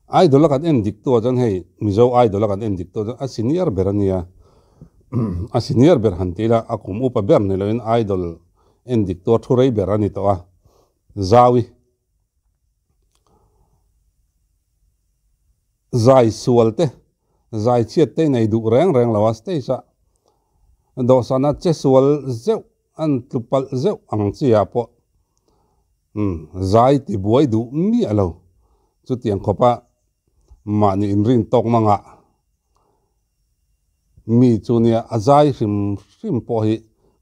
Idol a kan en dik tu ah chuan hei Mizo Idol a kan en dik tu ah chuan a senior ber a nia a senior ber han tih ila a kum upa ber ni loin Idol en dik tu a thu rei ber a ni tawh a Zaui zai sual te zai chhiat te nei duh reng reng lo a stage ah dawhsana che sual zeuh an tlu palh zeuh ang chi ah pawh umm zai ti buai duh miah lo chutiang khawpa mahni inrin tawk mangah mi chu nia a zai hrim hrim pawh hi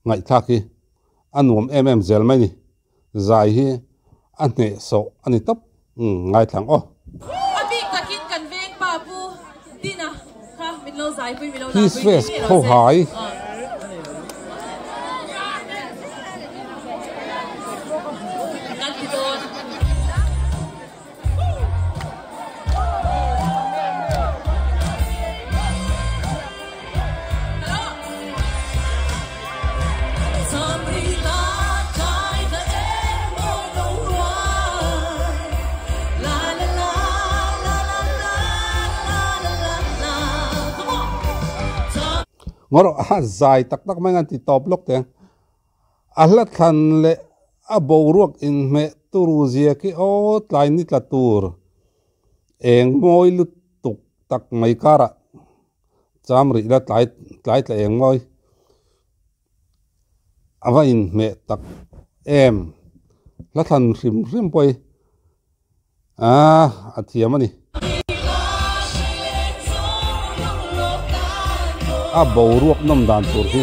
ngaihthlak hi a nuam em em zel mai ni zai hi a hnehsawh a ni tawp umm ngaithlang aw. A bik takin kan veng pa Pu Dina kha min lo zaipui min lo His lahpui face ngei ngei kho rawh se. hai. Kan ti dawn. Ngawrh a zai tak tak mai ngan ti tawp lawk teng. A hla thlan leh a boruak inhmeh turu zia khi aw tlai ni tla tur eng mawi lutuk tak mai karah cham rih la tlai tlai tla eng mawi a va inhmeh tak em hla thlan hrim hrim pawh hi aaa a thiam a ni. A boruak nawm dan tur hi.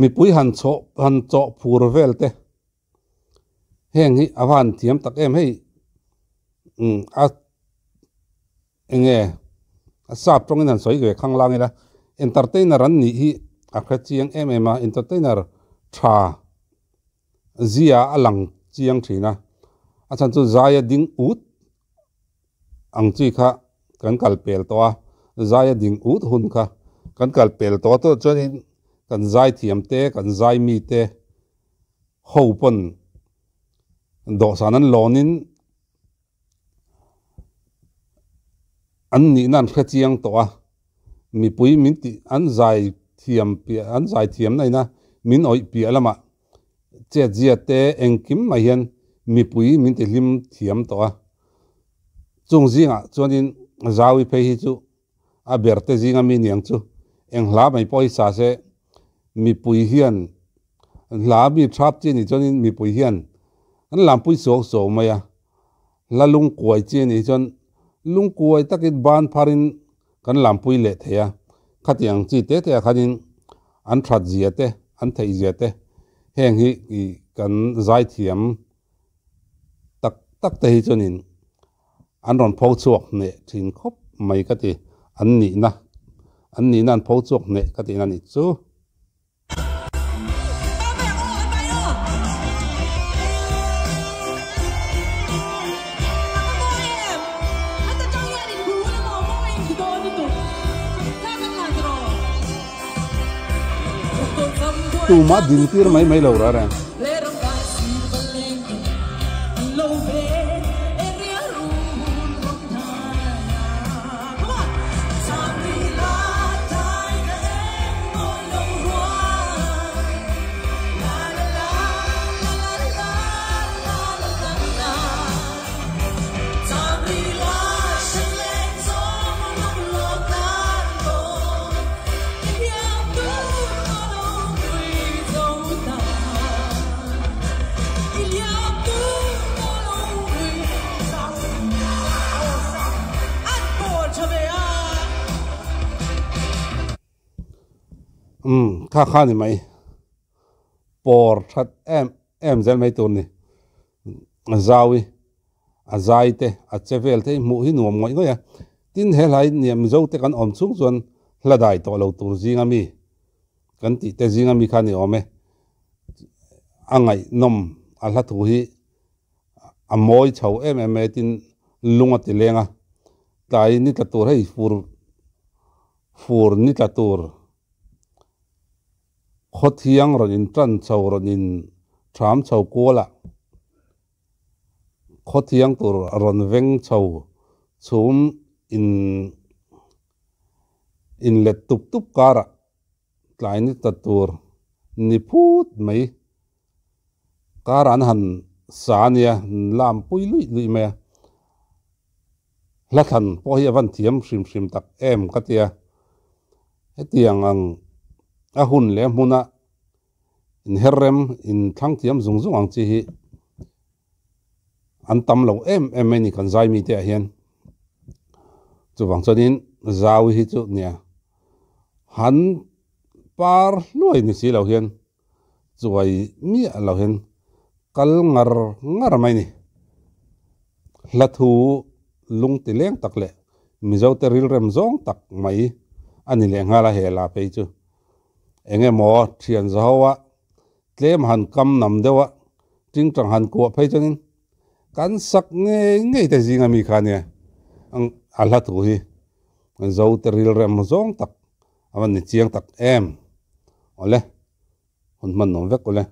Mipui han chawh han chawh phur vel te heng hi a va han thiam tak em hei umm a enge a sap tawngin han sawi ve khang lang ila entertainer an nih hi a hre chiang em em a entertainer tha zia a lang chiang thin a a chhan chu zaia ding ut ang chi kha kan kal pel tawh a zaia ding ut hun kha kan kal pel tawh a tawh chuanin kan zai thiam te kan zai mi te ho pawn dawhsan an lawnin. An nihna an hre chiang tawh a, mipui min tih an zai thiam piah an zai thiam na ina min awih piah lamah chet zia te engkim mai hian mipui min ti hlim thiam tawh a, chung zingah chuanin Zaui phei hi chu a ber te zinga mi niang chu eng hla mai pawh hi sa se mipui hian hla mi thap chi nih chuanin mipui hian an lampui suau suau mai a, hla lungkuai chi nih chuan lungkuai takin ban pharin kan lampui leh thei a, khatiang chi te te ah khanin an that zia te an theih zia te heng hi ih kan zaithiam tak tak te hi chuanin An rawn pho chhuak hneh thin khawp mai ka ti. An nihna, an nihna an pho chhuak hneh ka tihna nih chu. Tumah din tir mai mai lo rah reng. Umm kha kha ni mai. Pawr that em em zel mai tur ni. Zaui a zai te a che vel te hi hmuh hi nuam ngawih ngawih a. Tin he hlai nia Mizo te kan awm chhung chuan hla dai tawh lo tur zinga mi kan tih te zinga mi kha ni awm e. A ngaihnawm a hla thu hi a mawi chho em em mai a tin lung a ti leng a. Tlai ni tla tur hei fur fur ni tla tur Khawthiang rawn in tan chho rawn in tham chho kual a, khawthiang tur rawn veng chho chhum in in let tup tup karah tlai ni ta tur ni phut mai karah an han sa a nia, lam pui luih luih mai a. Hla thlan pawh hi a van thiam hrim hrim tak em ka ti a, hetiang ang a hun leh a hmuna inher rem inthlang thiam zung zung ang chi hi an tam lo em em mai ni kan zai mite ah hian. Chuvang chuanin zau hi chu nia han par hluai ni si lo hian chuai miah lo hian kal ngar ngar mai ni. Hla thu lung ti leng tak leh Mizo te rilrem zawng tak mai a ni leh nghal a he la phei chu. Eng emaw thian zaho a tlem han kam nam deuh a tingtang han kuah phei chuanin kan sak ngei ngei te zinga mi kha nia a hla thu hi Mizo te rilrem zawng tak a va ni chiang tak em. Awle, hun hman nuam vek awle.